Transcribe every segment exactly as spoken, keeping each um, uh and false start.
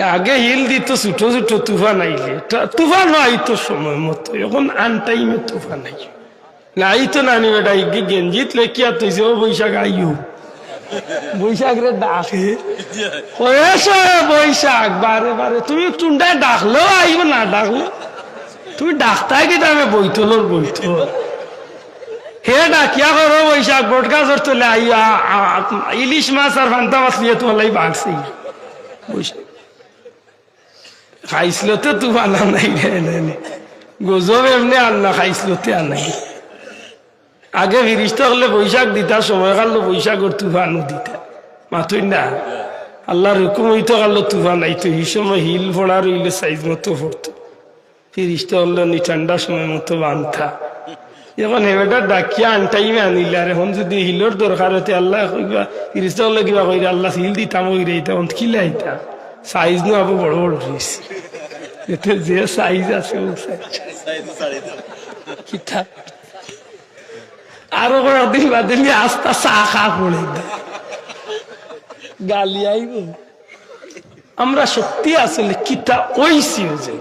আগে হিল দিত ছোট ছোট তুফান আইলে, তা-, তুফানও আইতো সময় মতো, এখন আনটাইমে তুফান আই। না, আইতো না নি বেটা, ইগে গেঞ্জিত লেখিয়া তৈছে, "ও বৈশাখ আইও।" বৈশাখ রে ডাকে, "ওই এসো বৈশাখ।" বারে বারে তুমি টুন্ডায় ডাকলেও আইবো, না ডাকলেও তুমি ডাকতায় কিতা? আমি বৈতলর বৈতল। হে ডাকিয়া করো বৈশাখ, বট গাছর তলে আইয়া, আ, আ, ইলিশ মাছ আর ফান্তা মাছ নিয়ে তোমার লাগি বাড়ছি। বৈশাখ। খাইছলতে তুফান আনাই রে, নে, নে। গজব এমনে আন না, খাইছলতে আনাই। আগে ফিরিস্তা অকলে বৈশাখ দিতা, সময় কাটলো বৈশাখর তুফানও দিতা। মাতই না। আল্লাহর হুকুম অইতো কাটলো তুফান আইতো, এই সময় হিল পড়া রইলে সাইজ মতো পড়তো। ফিরিস্তা অকলে নি ঠান্ডার সময় মতো বানতা। এখন হে বেটা ডাকিয়া আনটাইমে আনিলে, আর এখন যদি হিলর দরকার অইতে আল্লাহ কইবা, ফিরিস্তা অকলে কিবা কইরা, "আল্লাহ হিল দিতাম ওই রে, ইতা অন্ত কিলা ইতা? সাইজ নু আবো বড় বড় রইছে।" এতে যে সাইজ আছে, ও সাইজ। কিতা? আরো কয়েকদিন বাদে নি আস্তা চা খা পড়ে দে। গালি আইবো। আমরা সত্যি আসলে কিতা অইছি ও যে?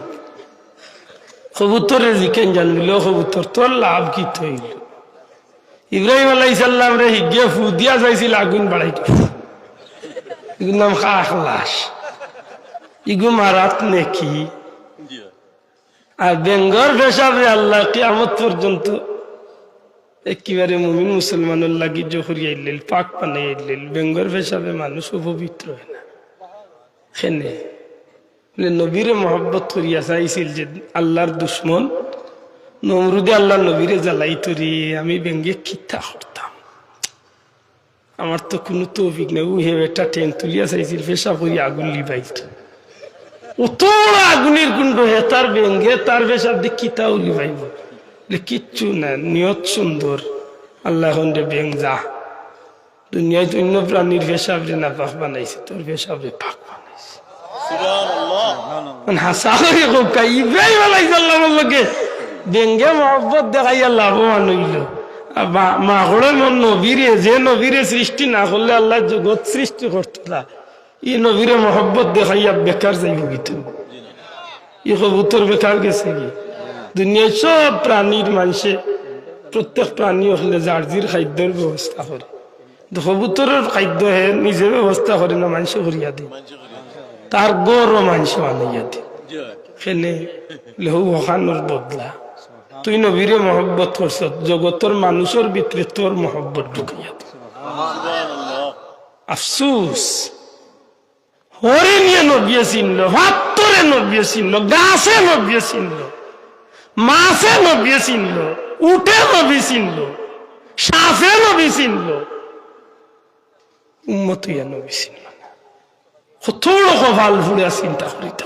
কবুতরে জিকেন জানবিল, "ও কবুতর, তোর লাভ কিতা অইল?" ইব্রাহিম আলাইহিস সালামরে হিগে ফু দিয়া চাইছিল আগুন বাড়াইতো। ইগুর নাম খাখলাস। ইগু মারাত নেকি? আর বেঙ্গর পেশাবরে আল্লাহ কিয়ামত পর্যন্ত একেবারে মুমিন মুসলমানর লাগি জো করিয়া আইল্লাইল, পাক বানাইয়া আইল্লাইল। বেঙ্গর পেশাবে মানুষ অপবিত্র অয় না। কেনে? বলে, নবীরে মহব্বত করিয়া চাইছিল যে আল্লাহর দুশমন নমরুদে আল্লাহর নবীরে জ্বালাইতো রে, আমি বেঙ্গে কিতা করতাম? আমার তো কুনু তৌফিক নাই। উ হে বেটা ঠেং তুলিয়া চাইছিল, পেশাব করি আগুন লিবাইল। অত বড় আগুনের কুণ্ড, হে তার বেঙ্গে, তার পেশাব দি কিতাও লিবাইব? বলে, "কিচ্ছু না, নিয়ত সুন্দর।" আল্লাহ এখন রে বেং যা। দুনিয়াত অন্য প্রাণীর পেশাবরে নাপাক বানাইছে, তোর পেশাবরে পাক বানাইছে। সুবহানাল্লাহ। মানে হাছা করি কউক্কা, ইব্রাহিম আলাইহিস সালামর লগে বেঙ্গে মহব্বত দেখাইয়া লাভবান অইল। আর মা-, মাকড়ে মন নবীরে, যে নবীরে সৃষ্টি না করলে আল্লাহ জগৎ সৃষ্টি করতো না, ই নবীরে মহব্বত দেখাইয়া বেকার যাইব কিন্তু। ই কবুতর বেকার গেছে কি? দুনিয়ার সব প্রাণীর মানষে, প্রত্যেক প্রাণী অকলে যার জির খাদ্যর ব্যবস্থা করে। কিন্তু কবুতরর খাদ্য হে নিজে ব্যবস্থা করে না, মানষে করিয়া দেয়। তার ঘরও মানষে বানাইয়া দেয়। কেনে? বলে, "হউ হখানোর বদলা। তুই নবীরে মহব্বত করছত, জগতর মানুষর ভিতরে তোর মহব্বত ঢুকাইয়া দে।" আফসুস। হরিণে নবীয়ে চিনল, পাত্থরে নবীয়ে চিনল, গাছে নবীয়ে চিনল, মাছে নবীয়ে চিনল, উটে নবী চিনল, সাপে নবী চিনল, উম্মত অইয়া নবী চিনল না। কত বড় কপাল পুড়া চিন্তা করি তো।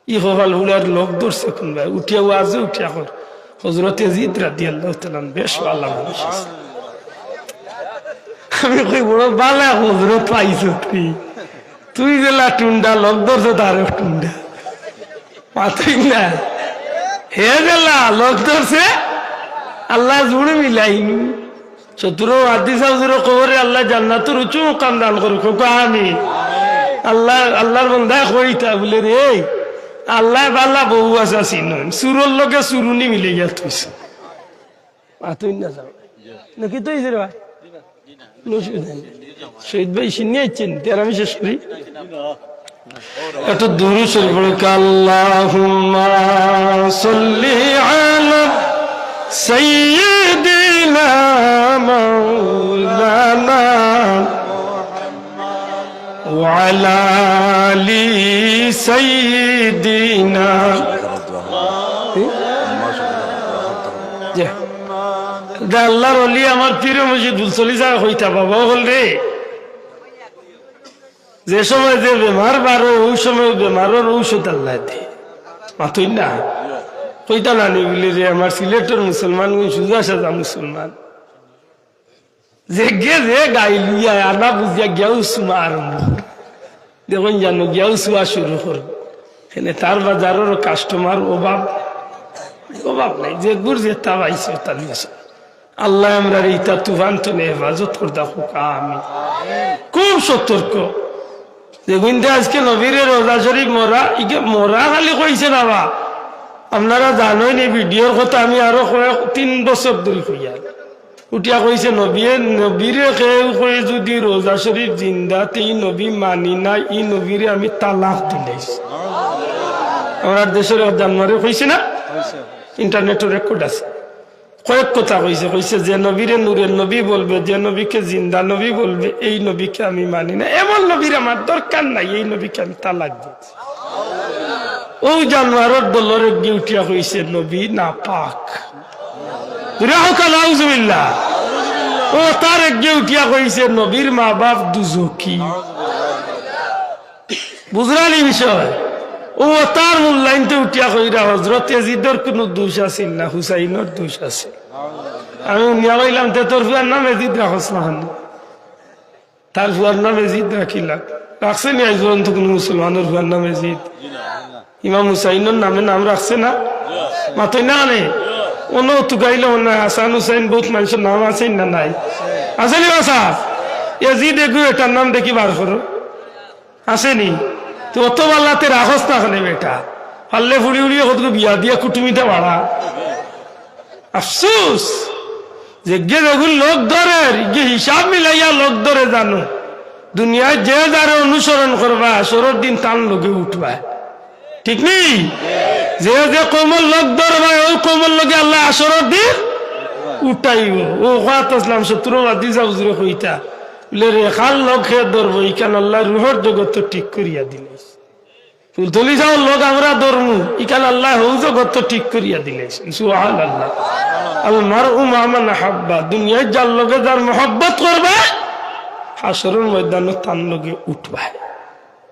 ই কপাল পুড়ার লোক ধরছে কোনবায়? উঠিয়া ওয়াজে উঠিয়া কর, হযরত ইয়াজিদ রাদিয়াল্লাহু তাআলা আনহু বেশ ভালা মানুষ আছিল। আমি কই, "বড় ভালা হযরত পাইছো তুই, তুই যেলা টুন্ডা, লোক ধরছে তারও টুন্ডা।" মাতই না। হে যেলা লোক ধরছে, আল্লায় জুড়ে মিলাইনু। চতুর মুহাদ্দিস হুজুরর কবরে আল্লায় জান্নাতর উঁচু মুকাম দান করুক, কউক্কা আমিন। আল্লাহ, আল্লাহর বন্দায় কইতা বলে, "রে, আল্লায় ভালা বউ আছে চিনইন, চুরর লগে চুরুনি মিলাইয়া থইছে।" মাতই না যাও। নাকি তো এই যে রে ভাই? শহীদ ভাই, শুনিয়া আইছেন, তে আর আমি শেষ করি। একটু দুরূদ শরীফ পড়ে, আল্লাহুম্মা সাল্লি আলা সাইয়্যিদিনা মাওলানা ওয়া আলা আলি সাইয়্যিদিনা। জি। দে আল্লাহর ওলি আমার পীর মুর্শিদ ফুলতলি ছাহেব কইতা, বাবা অকল রে, যে সময় যে বেমার বারো, অউ সময় বেমারর ঔষধ আল্লায় দে। মাতই না। কইতা না নি বলে রে, আমার সিলেটর মুসলমান, অউ সুজা সাজা মুসলমান। যে গে যে গাই লইয়া আনা বুঝিয়া গিয়াউ সুমা আরম্ভ করে। দেখইন জানো গিয়াউ সুয়া শুরু করে। এনে তার বাজারর কাস্টমার অভাব, অভাব নাই। যে গুর যেতা পাইছে, তা নিয়েছে। আল্লায় আমরারে ইতা তুফান তনে হেফাজত করতা কউক্কা, আমিন। খুব সতর্ক। যেগুইনতে আজকে নবীরে রোজা শরীফ মরা, ইগে মরা খালি কইছে না বা। আপনারা জানইন নি ভিডিওর কথা, আমি আরো কয়েক, তিন বছর ধরি কইয়ার। উঠিয়া কইছে, "নবীয়ে, নবীরে কেউ কয় যদি রোজা শরীফ জিন্দা, তে ই নবী মানি না, ই নবীরে আমি তালাক দিলাইছি।" আমরার দেশর এক জানোয়ারে কইছে না, ইন্টারনেটো রেকর্ড আছে। কয়েক কথা কইছে, কইছে, "যে নবীরে নূরের নবী বলবে, যে নবীকে জিন্দা নবী বলবে, এই নবীকে আমি মানি না, এমন নবীর আমার দরকার নাই, এই নবীকে আমি তালাক দিচ্ছি।" অউ জানোয়ারর দলর একগু উঠিয়া কইছে, "নবী নাপাক।" জুরে কউক্কা, "নাউজুবিল্লাহ।" অউ তার একগু উঠিয়া কইছে, "নবীর মা বাপ দুজখি।" বুঝরা নি বিষয়? অউ তার মূল্যায়নতে উঠিয়া কইরা, "হজরত এজিদর কুনু দুষ আছিল না, হুসাইনর দুষ আছে।" আমি হুনিয়া কইলাম, "তে তোর ফুয়ার নাম এজিদ রাখস না কেনে?" তার ফুয়ার নাম এজিদ রাখিলা। রাখছে নি আইজ পর্যন্ত কুনু মুসলমানর ফুয়ার নাম এজিদ? ইমাম হুসাইনর নামে নাম রাখছে না? মাতইন না কেনে? অনো তুকাইলে অনো হাসান হুসাইন বউত মানষর নাম আছে না নাই? আছে নি বা সাব? এজিদ এগু এটার নাম দেখি বার করো। আছে নি? তে অত বালা তে রাখস না কেনে বেটা? পারলে ফুড়ি উড়িয়ে কতগু বিয়া দিয়া কুটুমিটা বাড়া। আফসুস, যেগিয়ে যেগুন লোক ধরের, ইগিয়ে হিসাব মিলাইয়া লোক ধরে জানো। দুনিয়াত যে যারে অনুসরণ করবা, হাশরর দিন তান লগে উঠবা। ঠিক নি? যে যে কওমর লোক ধরবা, অউ কওমর লগে আল্লায় হাশরর দিন উঠাইবো। অউ কথা আছলাম, সত্তর বাদ দি যাও জুরে কইতা। বুলে, "রেখার লোক হে ধরবো, ইখান আল্লায় রুহর জগত তো ঠিক করিয়া দিলাইছে।" ফুলতলি যাওর লোক আমরা ধরমু, ইখান আল্লায় হউ জগত তো ঠিক করিয়া দিলাইছে। সুবহানাল্লাহ। আল মারউ মা মান আহাব্বা, দুনিয়াত যার লগে যার মহব্বত করবা, হাশরর ময়দানো তান লগে উঠবা।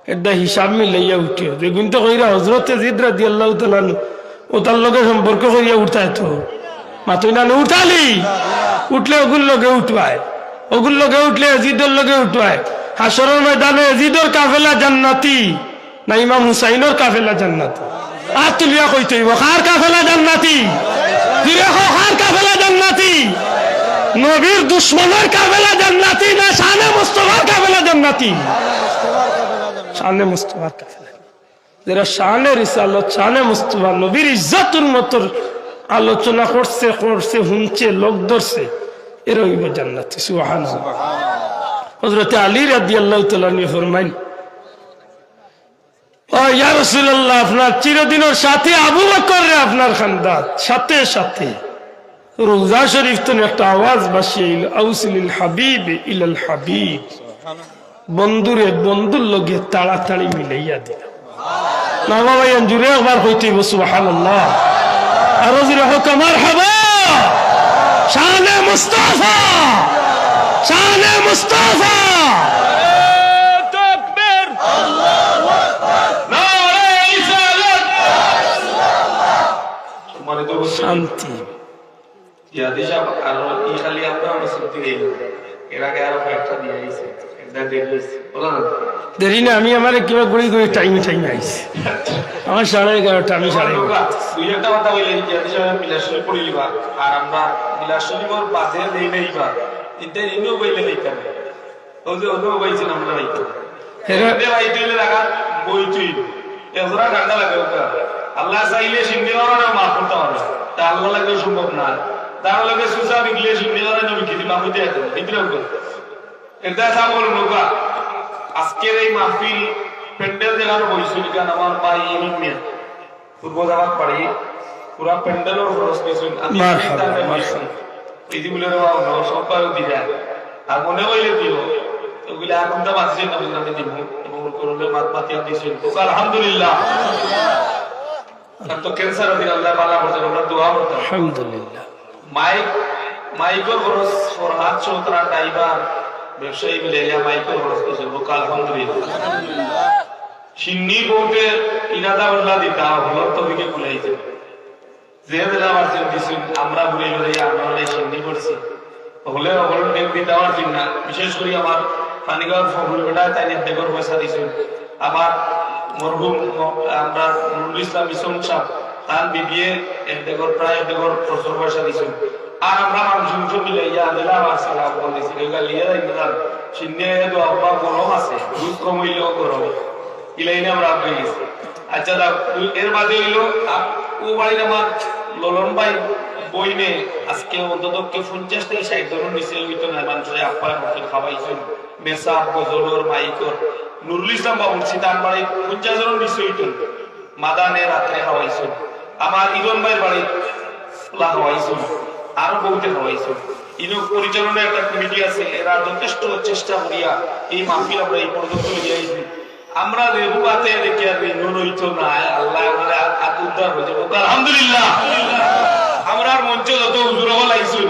এটা হিসাব মিলাইয়া উঠিও। যেগুইনতে কইরা হজরত এজিদ রাদিয়াল্লাহু তাআলা আনহু, অউ তার লগে সম্পর্ক করিয়া উঠতায় তো। মাতইন না কেনে? উঠালি? উঠলে অগুর লগে উঠবায়। অগুর লগে উঠলে এজিদর লগে উঠবায়। হাশরর ময়দানো এজিদর কাফেলা জান্নাতি, না ইমাম হুসাইনর কাফেলা জান্নাতি? আত তুলিয়া কইতে অইবো, কার কাফেলা জান্নাতি? জুরে কও, কার কাফেলা জান্নাতি? নবীর দুশমনর কাফেলা জান্নাতি না শানে মুস্তফার কাফেলা জান্নাতি? শানে মুস্তফার কাফেলা। যেরা শানে রিসালত, শানে মুস্তফা, নবীর ইজ্জতর মতর আলোচনা করছে, করছে, হুনছে, লোক ধরছে, এরা অইবো জান্নাতি। সুবহানাল্লাহ। হযরতে আলী রাদিয়াল্লাহু তাআলা আনহু ফরমাইন, "ও ইয়া রাসূলুল্লাহ, আপনার চিরদিনর সাথী আবু বকররে আপনার কান্দাত।" সাথে সাথে রওজা শরীফ তনে একটা আওয়াজ ভাসিয়া আইল, "আউসিলিল হাবিব ইলাল হাবিব।" বন্ধুরে বন্ধুর লগে তাড়াতাড়ি মিলাইয়া দিল। না বাবা, ইয়ান জুরে একবার কইতে অইবো, সুবহানাল্লাহ। আরো জুরে কউক্কা, মারহাবা। শানে মুস্তাফা, শানে মুস্তাফা। নারায়ে তাকবীর। নারায়ে রিসালাত। সম্মানিত উপস্থিতি। শান্তি। জিহাদি সাহেব, আর ই খালি আমরা আমরা সত্যি গেল। এর আগে আরো কয়েকটা দিয়ে আইছে। এটা দেরি হইছে। বলো না। দেরি না, আমি আমার একেবারে ঘুরি ঘুরি টাইমে টাইমে আইছি। আমার সাড়ে এগারোটা, আমি সাড়ে এগারোটা। দুই একটা কথা বললে, জিহাদি সাহেব মিলাদ শরীফ পড়ি লিবা। আর আমরা মিলাদ শরীফর বাদে দেই নাই বা। এটা এমনিও বইলে নেই কেন? ওই যে ওদের ভাইছেন আমরা ভাই। এরা এমনি ভাই তুই লাগা বই তুই। এজরা কান্ডা লাগে ওটা। আল্লাহ চাইলে সিন্নি ওরা মাফ করতে পারে। তা আল্লাহ লাগে সম্ভব না। তার লগে সুসা বিগলে সিন্নি ওরা নবী কিদি মাফ হইতে আছে। ভিতরে উঠো। এটা সাবল নৌকা। আজকের এই মাহফিল প্যান্ডেল যেখানে বইছিল, এখানে আমার ভাই ইমাম মিয়া। পূর্ব জামাত পাড়ি, পুরা প্যান্ডেলর খরচ নিছইন। আমি মারহাবা, তাকে মারহাবা। এই যে বলে রে বাবা, সবাই দিরা। আর মনে হইলে দিও। তো বলে, "আর কোনটা বাঁচছে না?" বলে, "আমি দিব।" এবং করলে মাত মাতিয়া দিছইন। তো আলহামদুলিল্লাহ। আর তো ক্যান্সার অধীন আল্লাহ ভালা করছে, আমরা দোয়া করতাম। আলহামদুলিল্লাহ। মাইক, মাইকর খরচ ফরহাদ সহ তারা ড্রাইভার, ব্যবসায়ী মিলে ইয়া মাইকর খরচ করছে। তো আলহামদুলিল্লাহ। সিন্নি বউতে ইরাদা উল্লাহ দিতা, হলর তবিকে খুলাইছে। যে জেলা পারছেন দিছইন, আমরা ঘুরে ঘুরে আমরা অনেক সিন্নি করছি। হলে হল ডেক দিতে পারছি না। বিশেষ করে আমার পানিগাঁওর ফখরুল বেটা তাই এক ডেগর পয়সা দিছইন। আমার মরহুম ম-, আমরা নুরুল ইসলাম মিশন সাহেব, তার বিবিয়ে এক ডেগর, প্রায় এক ডেগর খরচর পয়সা দিছইন। আর আমরা মানুষ মিলে ইয়া জেলা আমার সালাম বল দিছি, কেউ গালিয়ে যাই না। সিন্নি আইয়া দোয়া, আব্বা গরম আছে, রোদ কম অইলেও গরম। ইলাইনে আমরা আব্বা গেছি। আচ্ছা, দা, এর বাদে অইলো, আ, ও বাড়ির আমার ললন ভাই বইনে আজকে অন্তত পক্ষে পঞ্চাশ থাকি ষাইট জনর নিচে অইতো নায়, মানষে আপ্যায়ন করছইন, খাওয়াইছইন। মেসাব, গজলর, মাইকর, নুরুল ইসলাম বাবুর্চি, তান বাড়ি পঞ্চাশ জনর নিচে অইতো নায়। মাদানে রাত্রে খাওয়াইছইন। আমার ইরন ভাইর বাড়ি পোলা খাওয়াইছইন, আরো বউতে খাওয়াইছইন। ইনো পরিচালনা একটা কমিটি আছে, এরা যথেষ্ট চেষ্টা করিয়া এই মাহফিল আমরা এই পর্যন্ত লইয়া আইছি। আমরা যে বুবাতে দেখি আর রে নুন অইতো নায়, আল্লাহ আমাদের আত, আত উদ্ধার অইছে। বলতো আলহামদুলিল্লাহ। আমরার মঞ্চে যত হুজুর অকল আইছইন,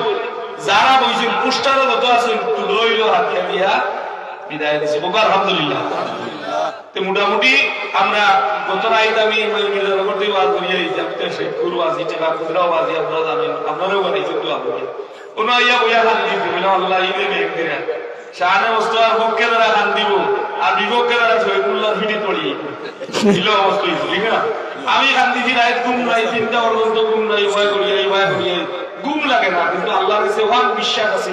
যারা বইছইন, পোস্টারও যত আছইন, তুলো অইলো হাতিয়া দিয়া বিদায় দিছে। বলতো আলহামদুলিল্লাহ। তে মোটামুটি আমরা গত রাইত আমি ওই মির্জানগর থাকি ওয়াজ করিয়া আইছি, আমি তো শেখপুর ওয়াজি, টেকা খুচরা ওয়াজি, আপনারা জানইন, আপনারাও বানাইছেন তো আপনারা। ওনা আইয়া বইয়া কান্দি দিছে, বলে, "আল্লাহ, ইদে মেঘ দিরা।" শাহানে মোস্তফার পক্ষে যারা কান্দিবো, আর বিপক্ষে যারা শহীদুল্লাহর ফিটি পড়ি। ছিল অবস্থা অইছে, ঠিক না? আমি কান্দিছি, রাইত ঘুম নাই, তিনটা পর্যন্ত ঘুম নাই, ওয়াই করিয়া, ওয়াই করিয়া, ঘুম লাগে না, কিন্তু আল্লাহর কাছে ওয়ান বিশ্বাস আছে।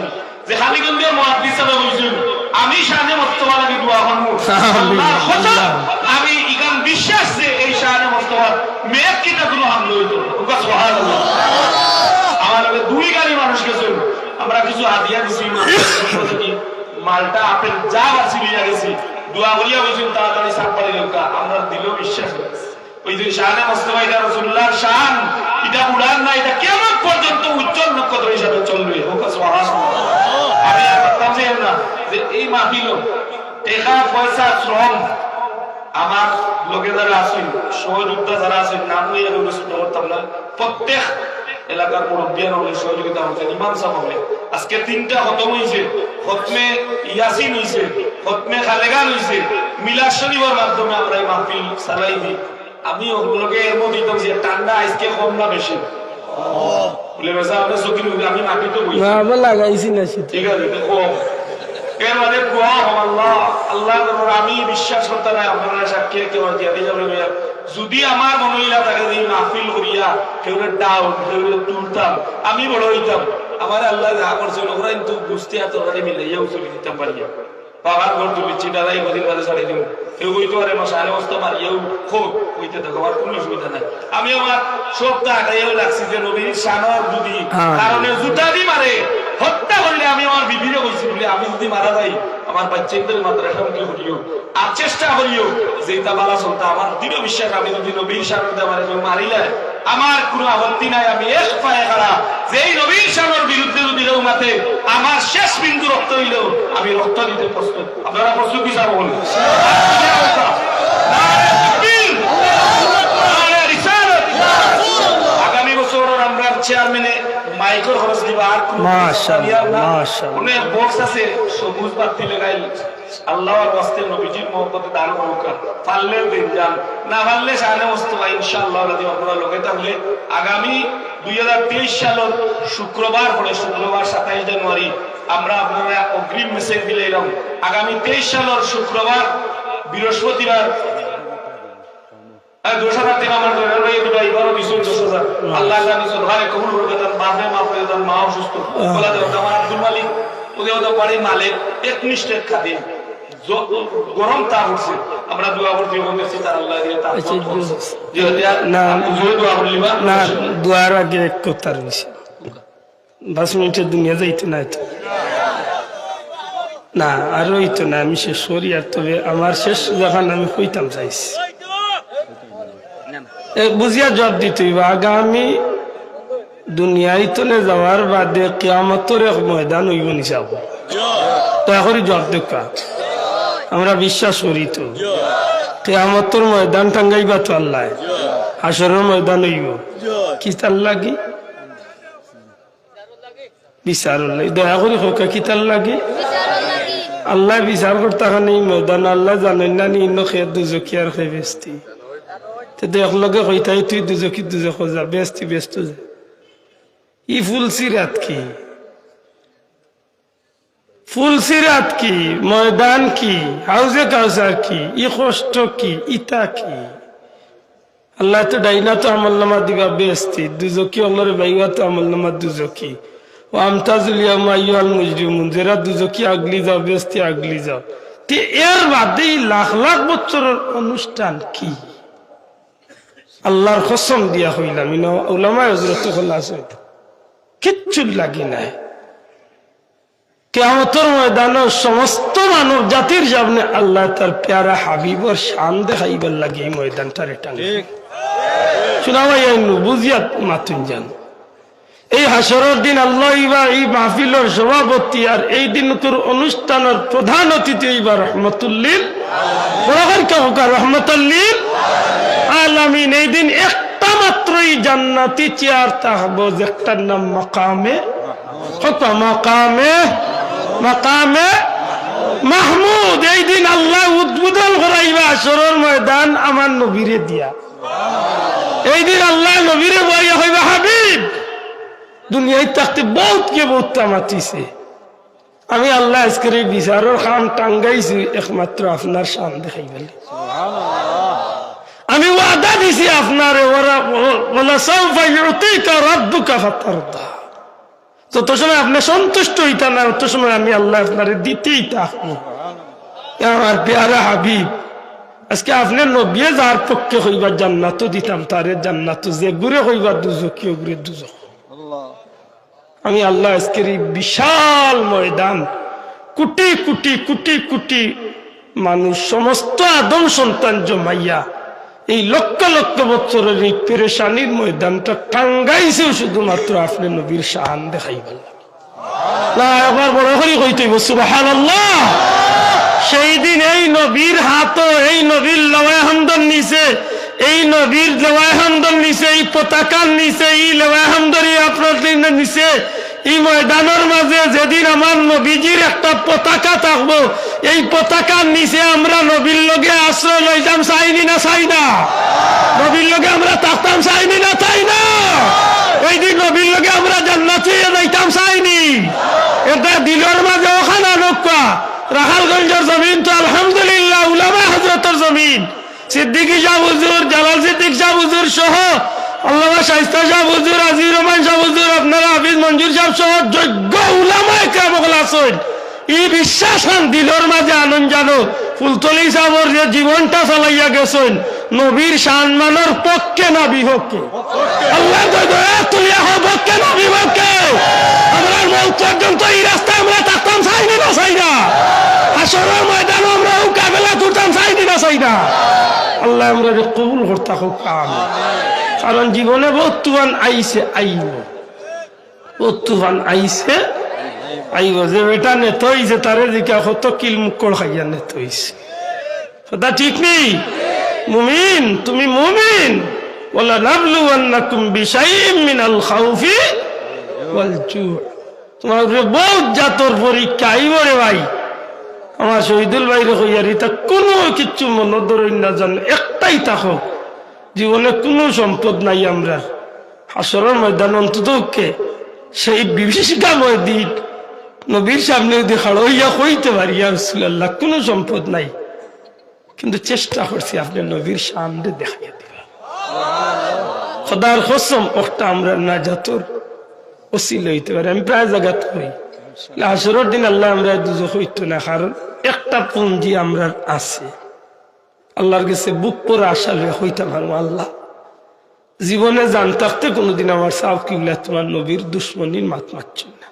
যে খালিগঞ্জর মুহাদ্দিস সাহেব কইছইন, "আমি শানে মোস্তফা লাগি দোয়া করমু।" আল্লাহর কসম, আমি ইখান বিশ্বাস যে এই শানে মোস্তফার মেঘ কিতা কুনু হামলা অইতো। ওকা সুবহানাল্লাহ। আমার লগে দুই গাড়ি মানুষ গেছইন, আমরা কিছু হাদিয়া দিছি, মালটা কি, মালটা, আপেল যা পারছি লইয়া গেছি। দোয়া করিয়া কইছইন, "তাড়াতাড়ি সাত বাড়ি দেউক্কা।" আমরা দিলো বিশ্বাস অইছে। ওই যে শানে মোস্তফা, ইটা রাসূলুল্লাহর শান, ইটা উড়ার না, ইটা কিয়ামত পর্যন্ত উজ্জ্বল নক্ষত্র হিসাবে চলবে। হোক সুবহানাল্লাহ। আমি আর বলতাম যে না, যে এই মাহফিল, টেকা, পয়সা, শ্রম, আমার লগে যারা আছইন, সহযোদ্ধা যারা আছইন, নাম লইয়া কেউরে ছোট করতাম না, প্রত্যেক এলাকার মুরব্বিয়ান অকলে সহযোগিতা করছইন, ইমাম সাহেব অকলে। আজকে তিনটা খতম অইছে, খতমে ইয়াসিন অইছে, খতমে খালেকান অইছে, মিলাদ শরীফর মাধ্যমে আমরা এই মাহফিল চালাই দিই। আমি অগুলোকে এর মধ্যে দিতাম যে ঠান্ডা আজকে কম না বেশি? বলে, "বেটা, আপনি চোখে মুখে, আমি মাটি তো বইছি।" না, আমরা লাগাইছি না শীত। ঠিক আছে, তো কম। এর মানে দোয়া হোক, আল্লাহ, আল্লাহ করুন, আমি বিশ্বাস করতে নাই, আপনারা সাক্ষী রাখতে পারছি, আমি যাবে ভাইয়া। যদি আমার মনে হইলা থাকে যে এই মাহফিল করিয়া কেউরে ডাউন, কেউরে তুলতাম, আমি বড় হইতাম, আমার আল্লাহ যা করছে, ওরা কিন্তু বুঝতে আর তরকারি মিলাইয়াও চলে দিতাম পারি। বাবার ঘর তুলিছি, দাদাই কদিন বাদে ছাড়ি দিব। কেউ কইতে পারে, "মা, সাড়ে বস্তা মারিয়াও হোক, কইতে থাকো, আমার কোনো অসুবিধা নাই।" আমি আমার সব তো আগাইয়াও লাগছি যে নবীর শানর যদি হ্যাঁ। কারণে জুতা দি মারে, হত্যা করলে আমি আমার বিবিরে কইছি বলে, আমি যদি মারা যাই, আমার বাচ্চাদের মাদ্রাসা মুখী করিও, আর চেষ্টা করিও যে এটা বালা চলতা। আমার দৃঢ় বিশ্বাস, আমি যদি নবীর শানর দে মারে কেউ মারিলে, আমার কোনো আপত্তি নাই, আমি এক পায়ে খাড়া। যেই নবীর শানর বিরুদ্ধে যদি কেউ মাতে, আমার শেষ বিন্দু রক্ত হইলেও আমি রক্ত দিতে প্রস্তুত। আপনারা প্রস্তুত কি স্যার বলুন? নারে তাকবীর! নারে রিসালাত! আগামী বছর আমরার চেয়ারম্যানে মাইকর খরচ দিবা, আর কোনো মাশাআল্লাহ, মাশাআল্লাহ। অনেক বক্স আছে, সবুজ বাতি লাগাইল। আল্লাহর ওয়াস্তে নবীজির মহব্বতে দান করুক্কা। পারলে দিন যান, না পারলে শানে মোস্তফা, ইনশাআল্লাহ রাজি আপনারা লগে থাকলে আগামী দুই হাজার তেইশ সালর শুক্রবার পরে, শুক্রবার সাতাইশ জানুয়ারি, আমরা আপনারা অগ্রিম মেসেজ দিলাইলাম। আগামী তেইশ সালর শুক্রবার, বৃহস্পতিবার, আর দশ হাজার টেকা আমার ধরে রয়ে দিবা, এবারও দিছো দশ হাজার। আল্লাহ জানি সদকায় কবুল করবে, তার বাপরে মাফ করে, তার মা অসুস্থ। বলা যাবে, আমার আব্দুল মালিক, ওদের ওদের বাড়ি মালিক, একনিষ্ঠ এক খাদিম। জ-, গরম তা উঠছে, আমরা দোয়া করছি, ওদের সিতার আল্লাহ দিয়ে তার আচ্ছা, কবুল করছে। যে ওদের না। জোরে দোয়া করলি বা? না, দোয়ার আগে এক কথা রয়েছে। পাঁচ মিনিটের দুনিয়া যাইতো না তো। না, আর হইতো না, আমি শেষ করি। আর তবে আমার শেষ যখন আমি কইতাম চাইছি, এ, বুঝিয়া জবাব দিতে হইব। আগামী দুনিয়াইতনে যাওয়ার বাদে কিয়ামতর এক ময়দান হইব নিশাব। দয়া করি জবাব দেউক্কা। আমরা বিশ্বাস করি তো। কিয়ামতর ময়দান টাঙ্গাইবা তো আল্লাহ। হাশরর ময়দান হইব। কিতার লাগি? বিচারর লাগি। দয়া করি কউক্কা, কিতার লাগি? আল্লাহ বিচার করতা খানি ময়দান, আল্লাহ জানইন না নি, ইনো খে দুজকি আর খে বেহেস্তি। তে তো এক লগে কইতাই, তুই দুজকি দুজখো যা, বেহেস্তি বেহেস্তো যা। ই ফুলসিরাত কি? ফুলসিরাত কি? ময়দান কি? হাউজে কাউসার কি? ই কষ্ট কি? ইতা কি? আল্লাহ তো ডাইনা তো আমল নামা দিবা বেহেস্তি, দুজকি অকলরে বাইবা তো আমল নামা দুজকি। ওয়ামতাজুল ইয়াউমা আইয়ুহাল মুজরিমুন, যেরা দুজখি আগলি যাও, বেহেস্তি আগলি যাও। তে এর বাদে ই লাখ লাখ বছরর অনুষ্ঠান কি? আল্লার কসম দিয়া কইলাম, ইনো উলামায়ে হজরত অকল আছইন, কিচ্ছুর লাগি নায়। কিয়ামতর ময়দানো সমস্ত মানব জাতির সামনে আল্লায় তার পেয়ারা হাবিবর শান দেখাইবার লাগি ই ময়দানটারে টানছইন। ঠিক। শুনা ভাই, আইনু বুঝিয়া মাতুন যান। এই হাশরর দিন আল্লাহ ইবা এই মাহফিলর সভাপতি, আর এই দিনকুর অনুষ্ঠানর প্রধান অতিথি ইবা রহমতুল্লিল, বড় করি কউক্কা, রহমতুল্লিল আলামিন। এই দিন একটা মাত্রই জান্নাতি চেয়ার থাকবো, যেটার নাম মাকামে, কউক্কা, মাকামে, মাকামে মাহমুদ। এই দিন আল্লায় উদ্বোধন করাইবা হাশরর ময়দান আমার নবীরে দিয়া। এই দিন আল্লায় নবীরে বওয়াইয়া কইবা, হাবিব, দুনিয়াত থাকতে বউতকে বউততা মাতিছে। আমি আল্লায় আইজকুর এই বিচারর কাম টাঙ্গাইছি একমাত্র আপনার শান দেখাইবার লাগি। আমি ওয়াদা দিছি আপনারে, ওরা, ওয়ালাসাউফা ইউতিকা রাব্বুকা ফাতারদা। যত সময় আপনে সন্তুষ্ট অইতা না, অত সময় আমি আল্লায় আপনারে দিতেই থাকমু। এ আমার পেয়ারা হাবিব, আইজকে আপনে নবিয়ে যার পক্ষে কইবা জান্নাতো দিতাম, তারে জান্নাতো, যেগুরে কইবা দুজখি, ওগুরে দুজখ। আমি আল্লায় আইজকুর এই বিশাল ময়দান, কুটি কুটি, কুটি কুটি মানুষ, সমস্ত আদম সন্তান জমাইয়া এই লক্ষ লক্ষ বছরর এই পেরেশানির ময়দানটা টাঙ্গাইছেউ শুধুমাত্র আপনে নবীর শান দেখাইবার লাগি। না, একবার বড় করি কইতে অইবো, সুবহানাল্লাহ। সেই দিন এই নবীর হাতো, এই নবীর লেওয়ায়ে হামদর নিচে, এই নবীর লেওয়ায়ে হামদর নিচে, এই পতাকার নিচে, এই লেওয়ায়ে হামদর এই আপনার নিচে, ই ময়দানর মাঝে যেদিন আমার নবীজির একটা পতাকা থাকবো, এই পতাকার নিচে আমরা নবীর লগে আশ্রয় লইতাম, চাইনি না চাই না? নবীর লগে আমরা থাকতাম, চাইনি না চাই না? এই দিন নবীর লগে আমরা জান্নাত অইয়া যাইতাম, চাইনি? এটা দিলর মাঝে অখান আনউক্কা। রাখালগঞ্জর জমিন তো আলহামদুলিল্লাহ উলামা হজরতর জমিন। সিদ্দিকী সাব হুজুর, জালাল সিদ্দিক সাব হুজুর সহ, আল্লামা শায়েস্তা সাব হুজুর, আজিজুর রহমান সাব হুজুর, আপনারা হাফিজ মঞ্জুর সাব সহ যোগ্য উলামায়ে কেরাম অকল আছইন। ই বিশ্বাস খান দিলর মাঝে আনইন জানো, ফুলতলি সাবর যে জীবনটা চালাইয়া গেছইন, নবীর সম্মানর পক্ষে না বিপক্ষে? আল্লার দয়া তুলিয়া কও, পক্ষে না বিপক্ষে? আমরার মউত পর্যন্ত ই রাস্তায় আমরা থাকতাম, চাইনি না চাই না? হাশরর ময়দানো আমরা অউ কাফেলা তুলতাম, চাইনি না চাই না? আল্লায় আমরারে কবুল করতা কউক্কা, আমিন। কারণ জীবনে বউত তুফান আইছে, আইবো। বউত তুফান আইছে, আইবো। যে বেটা নেতা অইছে, তারে জিকাও কত কিল মুক্কড় খাইয়া নেতা অইছে। কথা ঠিক নি? মুমিন, তুমি মুমিন। ওয়ালানাবলুওয়ান্নাকুম বিশাইইম মিনাল খাউফি ওয়াল জু। তুমার উপরে বউত জাতর পরীক্ষা আইবো রে ভাই। আমার শহীদুল ভাইরে কইয়ার, ইতা কুনু কিচ্ছু মনো ধরইন না জান, একটাই থাকো। জীবনে কুনু সম্পদ নাই আমরার। হাশরর ময়দান অন্তত পক্ষে সেই বিভীষিকাময় দিন নবীর সামনে যদি খাড়া অইয়া কইতে পারি, "ইয়া রাসূলুল্লাহ, কুনু সম্পদ নাই, কিন্তু চেষ্টা করছি আপনে নবীর সামনে দেখাইয়া দিবা।" খোদার কসম, অখটা আমরার নাজাতর উছিলা অইতে পারে। আমি প্রায় জাগাত কই, হাশরর দিন আল্লায় আমরারে দুজখো থইতো না, কারণ একটা পুঞ্জি আমরার আছে। আল্লার গেছে বুক ভরা আশা লইয়া কইতাম পারমু, "আল্লাহ, জীবনে জান থাকতে কুনুদিন আমার সাব কিবলা তুমার নবীর দুশমনির মাত মাতছইন না।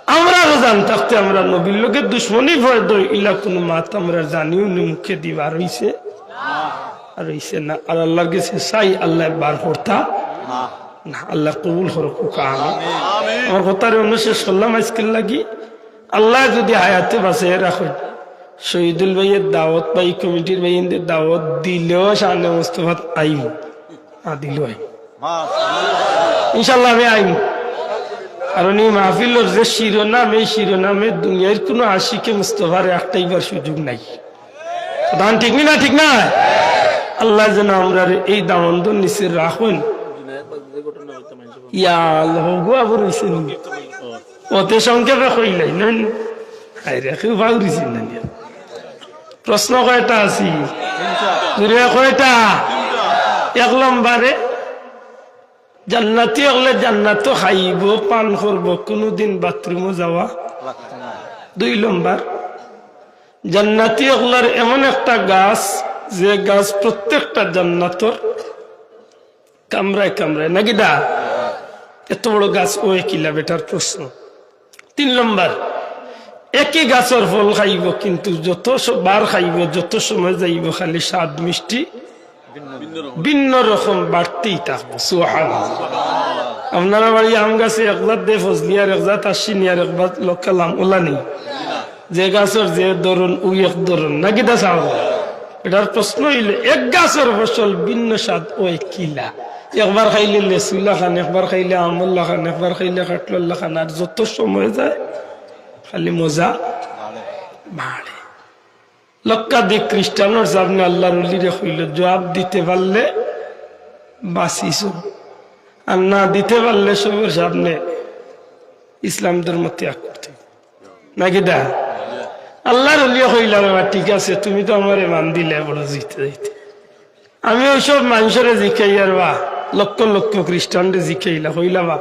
আমরারও জান থাকতে আমরার নবীর লগে দুশমনি পয়দা অয়, ইলা কুনু মাত আমরার জানিও নি মুখে দি বার অইছে, আর অইছে না।" আর আল্লার গেছে চাই, আল্লায় বার করতা না। আল্লায় কবুল করউক্কা, আমিন। আমার কথারে অনো শেষ করলাম আইজকুর লাগি। আল্লায় যুদি হায়াতে বাঁচাইয়া রাখইন, শহীদুল ভাইয়ে দাওয়াত বা ই কমিটির ভাইয়াইন্তে দাওয়াত দিলেও শানে মুস্তফাত আইমু, না দিলেও আইমু। ইনশাআল্লাহ আমি আইমু। কারণ ই মাহফিলর যে শিরোনাম, এই শিরোনামে দুনিয়ার কুনু আশিকে মুস্তফারে আটকাইবার সুযোগ নাই। কথা ঠিক নি না? ঠিক না? আল্লায় যেন আমরারে এই দামান্দর নিচে রাখইন। ইয়া আল্লাহ, হগু আবার অইছে নি? অতি সংক্ষেপে কইলাই, নায় নি? হায়রে, কেউ বাউরিছে না নি? প্রশ্ন কয়টা আছে? জুরে কয়টা? এক নম্বরে, জান্নাতি অকলে জান্নাতো খাইবো, পান করবো, কুনুদিন বাথরুমো যাওয়া। দুই নম্বর, জান্নাতি অকলর এমন একটা গাছ, যে গাছ প্রত্যেকটা জান্নাতর কামরায় কামরায়, নাকি দা? এত বড় গাছ অয় কিলা, বেটার প্রশ্ন। তিন নম্বর, একই গাছর ফল খাইবো, কিন্তু যত স-, বার খাইবো, যত সময় যাইবো, খালি স্বাদ মিষ্টি ভিন্ন রকম বাড়তেই থাকবো। সুবহানাল্লাহ। আপনারা বাড়ি আম গাছে এক জাত দে ফজলি, আর এক জাত আশ্বিনী, আর এক জাত লক্কালাম, ওলা নি? যে গাছর যে ধরন, ওই এক ধরন, নাকি দা সাব? এটার প্রশ্ন অইল, এক গাছর ফসল ভিন্ন স্বাদ অয় কিলা? একবার খাইলে লেচু লাখান, একবার খাইলে আমর লাখান, একবার খাইলে কাঠলর লাখান, আর যত সময় যায় খালি মজা বাড়ে। লক্ষাধিক খ্রিস্টানর সামনে আল্লাহর ওলিরে কইল, জবাব দিতে পারলে বাঁচিছো, আর না দিতে পারলে সবর সামনে ইসলাম ধর্ম ত্যাগ করতে। নাকি দা? আল্লাহর ওলিয়ে কইলা, "বাবা, ঠিক আছে, তুমি তো আমারে মান দিলে বড় জিতে যাইতে।" আমি ওই সব মানুষরে জিকাইয়ার বা লক্ষ লক্ষ খ্রিস্টানরে জিকাইলা, কইলা, "বা,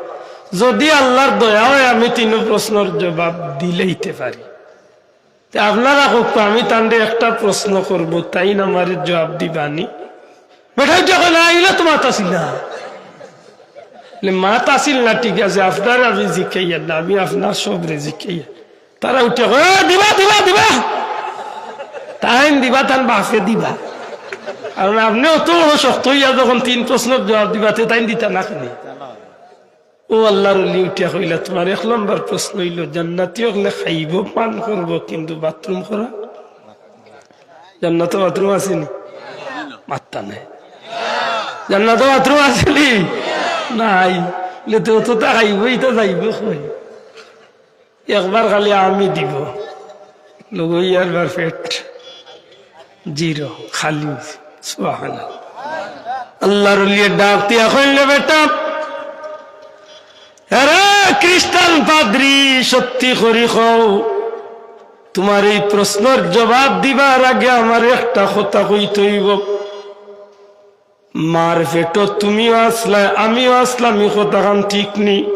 যদি আল্লাহর দয়া হয়, আমি তিন প্রশ্নর জবাব দিলাইতে পারি। তে আপনারা কউক্কা, আমি তানরে একটা প্রশ্ন করবো, তাইন আমারে জবাব দিবানি?" বেটায় কয়, "না, ইলা তো মাত আছিল না।" বলে, "মাত আছিল না, ঠিক আছে, আপনারে আমি জিকাইয়ার না, আমি আপনার সবরে জিকাইয়ার।" তারা উঠিয়া কয়, "এ, দিবা, দিবা, দিবা।" তাইন দিবা, তান বাফে দিবা। কারণ আপনে অত বড় শক্ত অইয়া যখন তিন প্রশ্নর জবাব দিবা, তে তাইন দিতা না কেনে? ও আল্লাহর ওলি উঠিয়া কইলা, "তুমার এক নম্বর প্রশ্ন অইল, জান্নাতি অকলে খাইবো, পান করবো, কিন্তু বাথরুম করা? জান্নাতো বাথরুম আছে নি?" মাত্তা নাই। জান্নাতো বাথরুম আছে নি? নাই। বলে, "তে অততা খাইবো, ইতা যাইবো কই?" একবার খালি আমি দিব, লগে ইয়ার বার পেট জিরো, খালি অইছে। সুবহানাল্লাহ। আল্লাহর ওলিয়ে ডাক দিয়া কইলে, "বেটা, এরে খ্রিস্টান পাদ্রী, সত্যি করি কও, তুমার এই প্রশ্নর জবাব দিবার আগে আমার একটা কথা কইতে অইব।" মার পেটো তুমিও আছলায়, আমিও আছলাম, ই কথাখান ঠিক নি?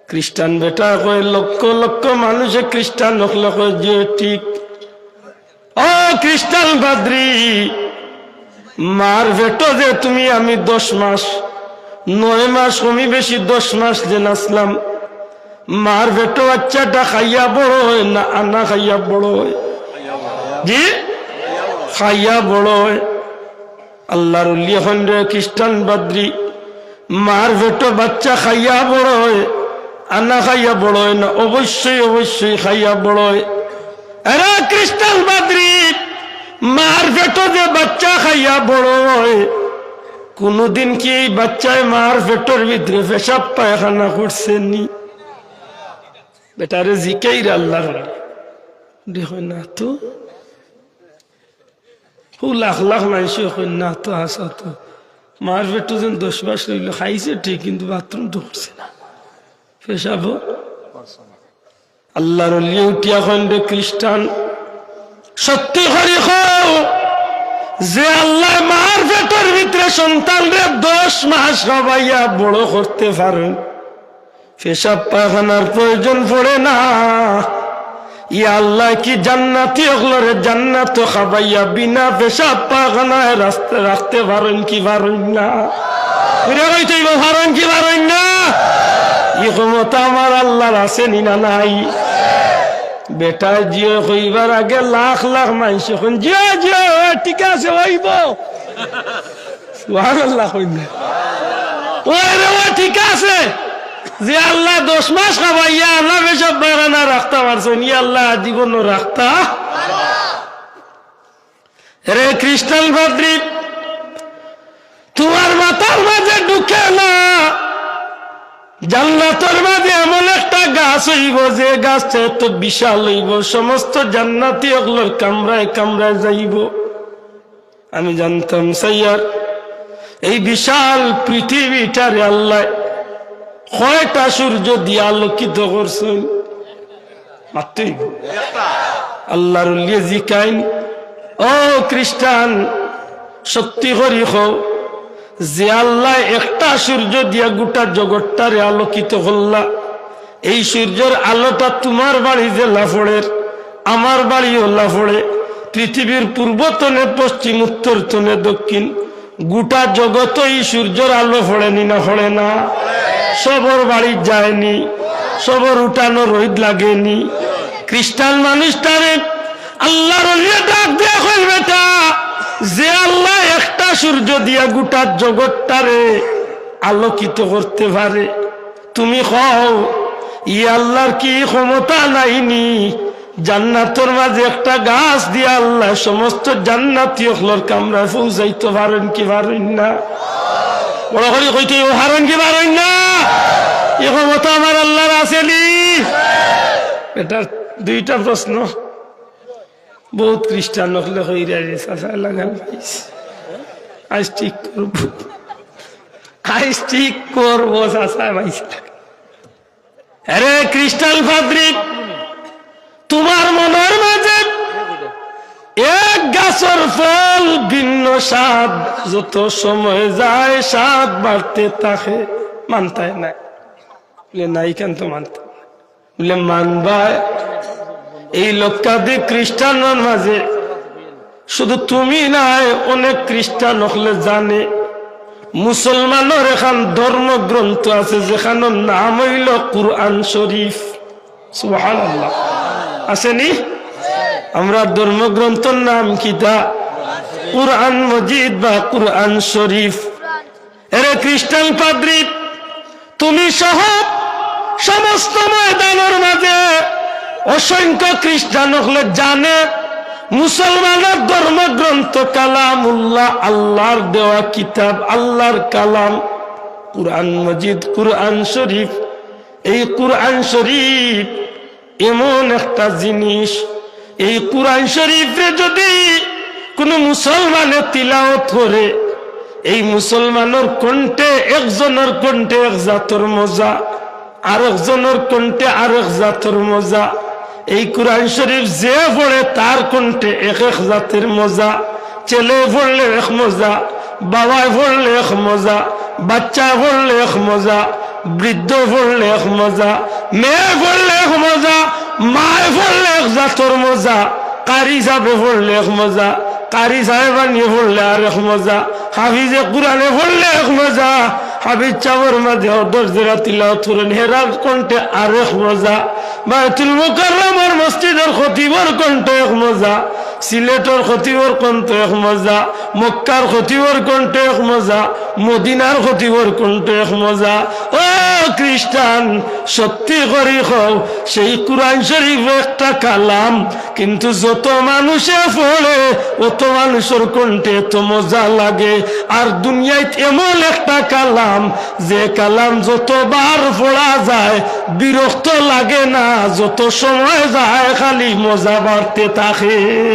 খ্রিস্টান বেটায় কয়, লক্ষ লক্ষ মানুষে খ্রিস্টান অকলে কয় যে ঠিক। ও খ্রিস্টান পাদ্রী, মার পেটো যে তুমি আমি দশ মাস, নয় মাস কমি বেশি দশ মাস যেন আছলাম, মার পেটো বাচ্চাটা খাইয়া বড় অয় না আনা খাইয়া বড় অয়? জি, খাইয়া বড় অয়। আল্লাহর ওলি অখন রে খ্রিস্টান পাদ্রী, মার পেটো বাচ্চা খাইয়া বড় অয়, আনা খাইয়া বড় অয় না? অবশ্যই, অবশ্যই খাইয়া বড় অয়। এরে খ্রিস্টান পাদ্রী, মার পেটো যে বাচ্চা খাইয়া বড় অয়, কুনুদিন কি এই বাচ্চায় মার পেটোর ভিতরে পেশাব পায়খানা করছে নি? বেটারে জিকাইরা আল্লাহর ওলি। দেখো না তো। হউ লাখ লাখ মানষে কইন না তো, হাছা তো। মার পেটো যেন দশ মাস রইল, খাইছে ঠিক, কিন্তু বাথরুম তো করছে না, পেশাবও। আল্লাহর ওলিয়ে উঠিয়া কইন, "রে খ্রিস্টান, সত্যি করি কও, যে আল্লায় মার পেটোর ভিতরে সন্তানরে দশ মাস খাবাইয়া বড় করতে পারইন, পেশাব পায়খানার প্রয়োজন পড়ে না। ই আল্লায় কি জান্নাতি অকলরে জান্নাতো খাবাইয়া বিনা পেশাব পায়খানায় রাস্তা রাখতে পারইন কি পারইন না?" ফিরে কইতে অইব, পারইন কি পারইন না? ই ক্ষমতা আমার আল্লাহর আছে নি না নাই? বেটায় জিও কইবার আগে লাখ লাখ মানষে কইন, "জিও, জিও, ও ঠিক আছে, অইব।" সুবহানাল্লাহ কইন না। ওই রে, ও ঠিক আছে, যে আল্লায় দশ মাস খাবাইয়া আনা পেশাব পায়খানা রাখতা পারছইন, ই আল্লায় আজীবনও রাখতা। রে খ্রিস্টান পাদ্রী, তুমার মাথার মাঝে ঢুকে না, জান্নাতর মাঝে এমন একটা গাছ অইব, যে গাছটা এত বিশাল অইব, সমস্ত জান্নাতি অকলর কামরায় কামরায় যাইব। আমি জানতাম চাইয়ার, এই বিশাল পৃথিবীটারে আল্লায় কয়টা সূর্য দিয়া আলোকিত করছইন? মাত্রই। আল্লাহর ওলিয়ে জিকাইন, "ও খ্রিস্টান, সত্যি করি কও, যে আল্লায় একটা সূর্য দিয়া গোটা জগৎটারে আলোকিত করলা, এই সূর্যর আলোটা তুমার বাড়ি যেলা পড়ের, আমার বাড়িও লা পড়ে, পৃথিবীর পূর্ব তনে পশ্চিম, উত্তর তনে দক্ষিণ, গোটা জগতো এই সূর্যর আলো পড়েনি না পড়ে না? সবর বাড়ি যায়নি, সবর উঠানো রইদ লাগেনি। খ্রিস্টান মানুষটারে আল্লার ওলিয়ে ডাক দিয়া কইল, "বেটা, যে আল্লায় একটা সূর্য দিয়া গোটা জগৎটারে আলোকিত করতে পারে, তুমি কও, ই আল্লার কি ক্ষমতা নাইনি জান্নাতর মাঝে একটা গাছ দিয়া আল্লায় সমস্ত জান্নাতি অকলর কামরায় পৌঁছাইতো পারইন কি পারইন না?" বড় করি কইতে অইবো, পারইন কি পারইন না? ই ক্ষমতা আমার আল্লার আছেনি? এটার দুইটা প্রশ্ন। বউত খ্রিস্টান অকলে কইরা রে, চাচা লাগাল পাইছে। আইজ ঠিক করবো, আইজ ঠিক করবো, চাচা পাইছে। আরে খ্রিস্টান পাদ্রী, তুমার মনর মাঝে এক গাছর ফল ভিন্ন স্বাদ, যত সময় যায় স্বাদ বাড়তে থাকে। মানতায় না? বলে, "না, ইখান তো মানতাম না।" বলে, "মানবায়, এই লক্ষাধিক খ্রিস্টানর মাঝে শুধু তুমি নায়, অনেক খ্রিস্টান অকলে জানে মুসলমানর এখান ধর্মগ্রন্থ আছে যেখানর নাম অইলো কুরআন শরীফ।" সুবহানাল্লাহ। আছেনি? আমরার ধর্মগ্রন্থর নাম কিতা? কুরআন মজিদ বা কুরআন শরীফ। এরে খ্রিস্টান পাদ্রী, তুমি সহ সমস্ত ময়দানর মাঝে অসংখ্য খ্রিস্টান অকলে জানে মুসলমানর ধর্মগ্রন্থ কালামুল্লাহ, আল্লার দেওয়া কিতাব, আল্লার কালাম, কুরআন মজিদ, কুরআন শরীফ। এই কুরআন শরীফ এমন একটা জিনিস, এই কুরআন শরীফরে যদি কুনু মুসলমানে তিলাওত করে, এই মুসলমানর কণ্ঠে, একজনর কণ্ঠে এক জাতর মজা, আরেকজনর কণ্ঠে আরেক জাতর মজা। এই কুরআন শরীফ যে পড়ে তার কণ্ঠে এক এক জাতের মজা। ছেলে পড়লে এক মজা, বাবায় পড়লে এক মজা, বাচ্চায় পড়লে এক মজা, বৃদ্ধ পড়লে এক মজা, মেয়ে পড়লে এক মজা, মায় পড়লে এক জাতর মজা, কারি সাবে পড়লে এক মজা, কারি সাহেবানিয়ে পড়লে আরেক মজা, হাফিজে কুরআনে পড়লে এক মজা, হাফিজ সাবর মাঝে অদর যেরা তিলাওত করইন, হেরার কণ্ঠে আরেক মজা, বায়তুল মুকাররমর মসজিদর খতিবর কণ্ঠে এক মজা, সিলেটর খতিবর কণ্ঠে এক মজা, মক্কার খতিবর কণ্ঠে এক মজা, মদিনার খতিবর কণ্ঠে এক মজা। ও খ্রিস্টান, সত্যি করি কও, সেই কুরআন শরীফ একটা কালাম, কিন্তু যত মানুষে পড়ে, অত মানুষর কণ্ঠে এত মজা লাগে। আর দুনিয়াত এমন একটা কালাম, যে কালাম যতবার পড়া যায়, বিরক্ত লাগে না, যত সময় যায় খালি মজা বাড়তে থাকে।